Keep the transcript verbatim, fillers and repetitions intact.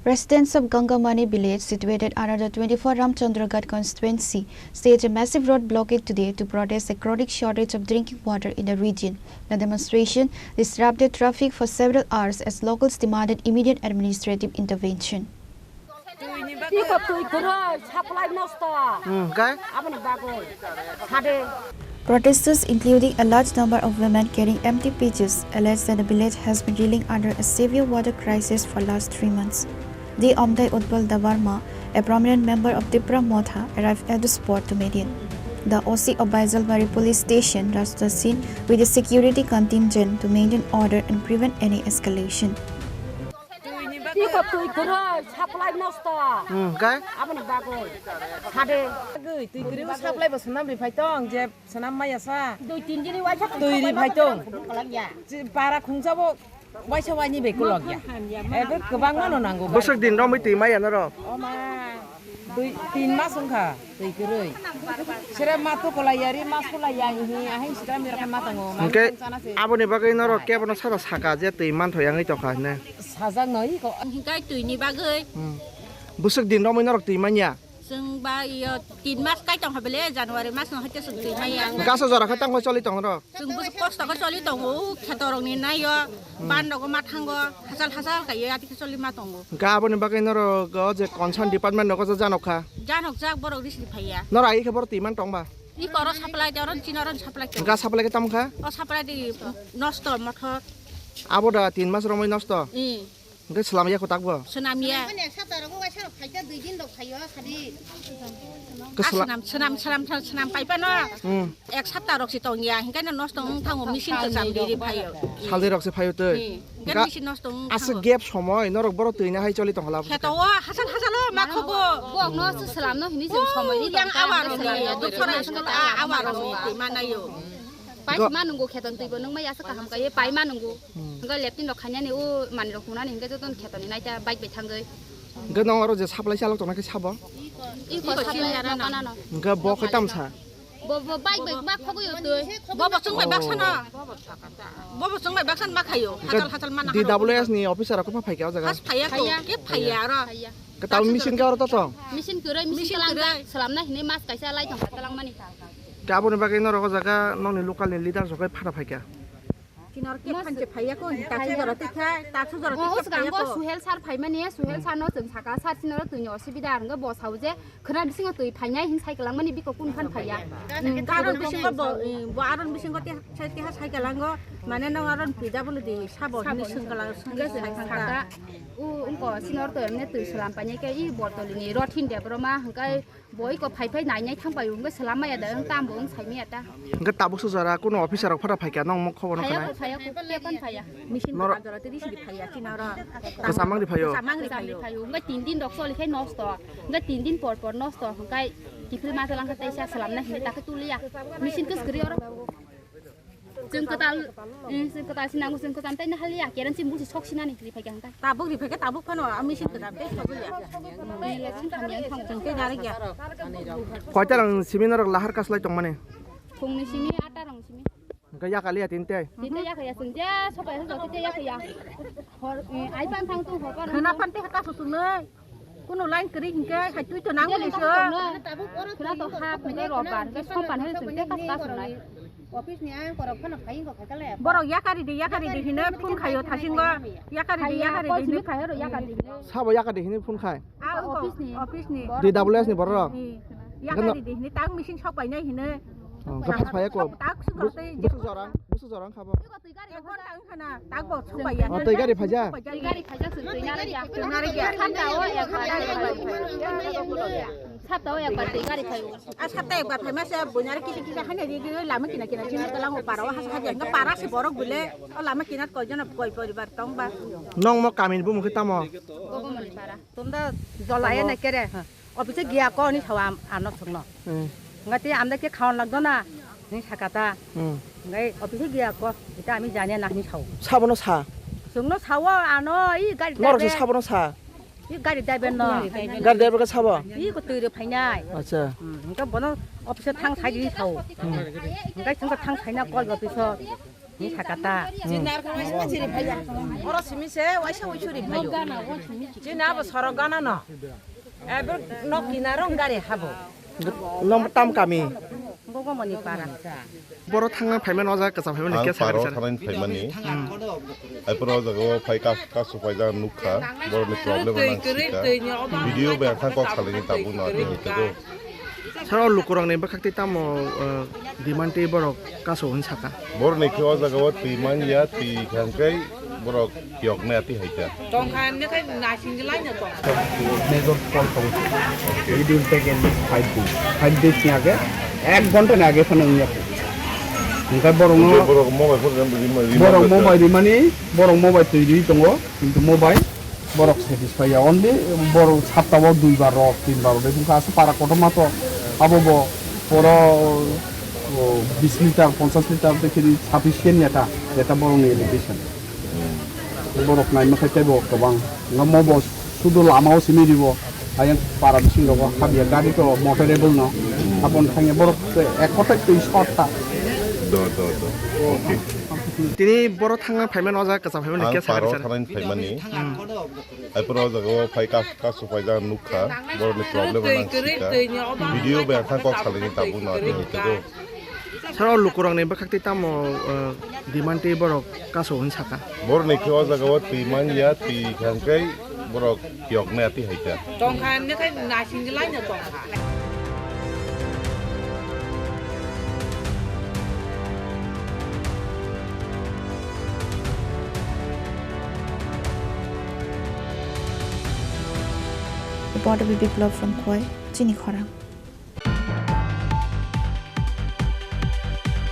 Residents of Gangamani village, situated under the twenty-four Ramchandragarh constituency, staged a massive road blockade today to protest the chronic shortage of drinking water in the region. The demonstration disrupted traffic for several hours as locals demanded immediate administrative intervention. Twi ni bagwi. Twi kwrwi, supply nosto. Hmm, kai? Aboni bagwi. Sade. Protesters, including a large number of women carrying empty pitchers, allege that the village has been reeling under a severe water crisis for last three months. D Amdai Utpal Debbarma, a prominent member of Tipra Motha, arrived at the spot to mediate. The O C of Baijalbari Police Station rushed the scene with a security contingent to maintain order and prevent any escalation. Twi ni bagwi. Twi kwrwi, supply nosto. Hmm, kai? Aboni bagwi. Sade. Bagwi, twi kwrwi bo supply bo swnam ri phai tong, je swnam maya sa. Dui tin dini waisa twi ri phai tong. Para khungsa bo waisa waini bai kulok ya. Ebe kwbangma no nango. Bwswk din romwi twi maya norok? O ma. Dui, tin mas wngkha, twi kwrwi. Sere ma tukolai ya, ri ma sulai ya, ihi, ahai sikla mira khe ma tongo, ma Hwnkhe chana se. Aboni bagwi norok kebono sara saka je twi manthoya wngwi tongkha hwnwi. Sajak no iko. Hwnkhe twi ni bagwi. Hmm. Bwswk din romwi norok twi manya? Chwng ba iyo tin mas kai tongkha bele, January mas no haikhe chwng twi manya. Gaso jora khe tangma choli tong norok? Chwng bwswk kosto khe choli tongo, o kheto rokni naio, ban rogo ma thango, hachal hachal kaiye ati khe choli ma tongo. Hwnkhe aboni bagwi norok o je concern department rogo je janok kha? Janok jak, borok risi phaiya. Norok ai khe borok twi man tong ba? Iko oro supply de, oro chini oro supply de. Hwnkhe supply khe tamo kha? O supply de nosto mothor. Abo da tin mas romwi nosto? Ee. Hwnkhe swnam ya kwtak bo? Swnam ya. Mane ek sapta rogo waisa rok phaikha, dui din rok phaio, sadi. Hwnkhe Ah, swnam, swnam, swnam, swnam, swnam paipano. Hmm. Ek sapta rok si tong ya, hwnkhe no nosto wng thango, machine kwcham riri phaio. Saldi rok se phaio twi. Hmm. Hwnkhe Ga-, machine nosto wng asa thango. Gap somoi norok borok twi na hai choli tong hala. Kheto o hasal hasal o ma khogo. Bo ang no se swnam no hini se somoi ni yang tong awa ta, rok ni, swnam ni, dukho rok ni, a-, awa rok ni twi ma naio. Paisa ma nungo kheton twi bo nung ma ya sa kaham ka ye pai ma nungo. Hmm. Hwnkhe leptin rok khainani o manwi rok hunani hwnkhe jotono khetoni naita bike bai thangwi. Hwnkhe nwng oro je supply chalok tongna khe sabo? Iko supply no kanano. Hwnkhe bo khe tamsa? Bo, bo bike bai ma khogwi o twi. Bo bo chwng bai baksa no. Bo bo chwng bai baksa ma khaio. Hwnkhe hachal hachal mana D W S ni officer rok khe phaikha o jaga? Has phaiya ko, phaiya. Ke phaiya aro. Phaiya. Khe tamo machine khe oro to tong? Machine kwrwi, machine kwrwi. Machine kalangjak, swlamna hinwi mas kaisa lai tongkha talangmani. Khe aboni bagwi norok o jaga nokni local ni leader rok khe phana phaikha? Chini oro khe phan se phaiya ko, tasu jora twi kha, tasu jora twi kha phaiya ko. Suhel sir phaimani, Suhel sir no chwng saka, sir chini oro twi ni osubida, ang bo sao je khwna bisingo twi phainai hin sai kwlangmani biko kun phan phaiya. Aron bisingo bo, bo aron bisingo twi sai, twi sai kwlango, mane no aron pida bolo di sabo hinwi swng kwlang, swngwi sai kwlang. O wngko chini oro twi emne twi swlam painai khe i botol ni rot hin de boro ma hwnkhe. Bo iko phai phai nai nai thang pai wngkhe swlam maya da, wng tam bo wng sai maya ta. Hwnkhe tabuk se jora kuno officer rok phano phaikha, nwng omo khobor no khanai? Phaiya ko, phaiya ko, phaiya ko, phaiya ko, phaiya. Machine noro jora tei risi di phaiya, chini oro. Kwcham mang di phaio? Kwcham mang di phaio. Kwcham di phaio. Hwnkhe tin din rok choli khai nosto. Hwnkhe tin din por por nosto. Hwnkhe kiphil ma talang khe teisa swlamna hinwi ta khe tuliya. Machine kwswk kwrwi oro. Chwng kwtal, eh, chwng kwtal sinango, chwng kwtal tei nahaliya, keran chini busi sok sinani ri phaikha hwnkhe. Tabuk ri phaikha, tabuk phano a machine kwtal tei sobriya. Eh, chwng thamya wng thango. Chwng tei narikya. Koita rang simi norok lahar kaslai tongmani? Phungni simi, ata rang simi. Hwnkhe yakaliya tini tei? Tini tei yakaliya, chwng je sopai hwnkhe tei yakaliya. Hor, eh, ai pan thang tu hor pan. Khwna pan tei hata su chwngnai. Kuno line kwrwi hinkhe hai twi to nang wngwi se. Khwna to ha phunai robar, hwnkhe sompan hwnwi chwng tei kasta sunai. Office ni ang korok phano phai wngkha khaikha le. Borok yakari di, yakari di hino phone khaio thasingo. Yakari di, yakari di hino. Phaiya, call simi khaio ro, yakari di hino. Sabo yakari di hino phone khai? Ah, office ni. Office ni. D W S ni borok? Ni. Yakari di hino, tang machine sok painai hino. Oh, hwnkhe phaiya ko? Tak sung tei. Busu jorang, busu jorang khabo. Twi gari phaijak? Twi gari phaijak, chwng twi narwkya. Twi narwkya. Saptao ekbar twi gari phaio. Saptao ekbar twi gari phaio. A sapta ekbar phaima se buinare kisa kisa haino ri ri lama kina kina chini kwlango para o hasa haja hwnkhe para se borok bile o lama kina koijono koi poribar tong ba. Nwng mo kamini bumung khe tamo? Gogomoni para. Tunda jolai na kere. Office giya ko ni sawa ano chwngno. Hmm. Ngai te amda ke khawan lagdo na ni sakata. Hmm. Ngai office giya ko, ita ami janya na ni sao. Sabono sa? Chwngno sao ano i gari. Norok se driver. Sabono sa? I gari driver no. Gari driver ka sabo? I ko twi re phainai. Acha. Hmm, ngai bono office thang sai ni sao. Hmm. Ngai chwng thang sai na call office. Ni sakata. Oro simi se waisa uisu ri phaio. Chini abo sorok gana no. Ebo nok kinaro gari habo. Nong tam kami. Gogo mani para. Boro thangna phaimani o jaga kwcham phaimani Ang kesa paro sari sari. Thanaini phaimani. Ai poro o jaga o phai kas kasu phai jaga nukha. Boroni problem ang sikha. Video bai ang thang kok salini tabuk no ati hwnkhe do. Sir, o lukurokni bwkhak tei tamo, uh, demand tei borok kasu hwn saka? Boroni khe o jaga o twi man ya, twi hwnkhe borok kiyoknai ati hai kha. Tongkha hwnkhe naisinglaino tongkha. Major fault tongo. It will take at least five days. Five days ni age, ek ghonta ni age phano wngya. Hwnkhe borokno Hwnkhe borok mobile phone rem-, rem-, rem-, borok rem-, mobile rimani, borok mobile twi riwi tongo, kintu mobile borok satisfy ya. Only borok sapta o dui bar rok, tin bar rok, hwnkhe aswk para kotorma to abo bo poro, o, bis litar, ponchash litar tei khe sufficient ya ta, eta borokni education. Borok naima khe teibo kwbang. Nga mo bo sudu lama o simi ribo. Ayang para bising rogo habya gari to motorable no. Abon thangya borok ek kothai twi short ta. Do, do, do. Okay. Tini boro thangna phaimani o jaga kwcham phaimani Ang kesa paro sari sari. Thanaini phaimani. Ai poro o jaga o phai kas kasu phai jaga nukha. Boroni problem ang sikha. Video bai ang thang kok salini tabuk no ati hwnkhe do. Sir, o lukurokni bwkhak tei tamo, uh, demand tei borok kasu hwn saka? Boroni khe o jaga o twi man ya, twi hwnkhe borok kiyoknai ati hai kha. Tongkha hwnkhe naisinglaino tongkha. Reporter Biplab from Khowai, chini khorang.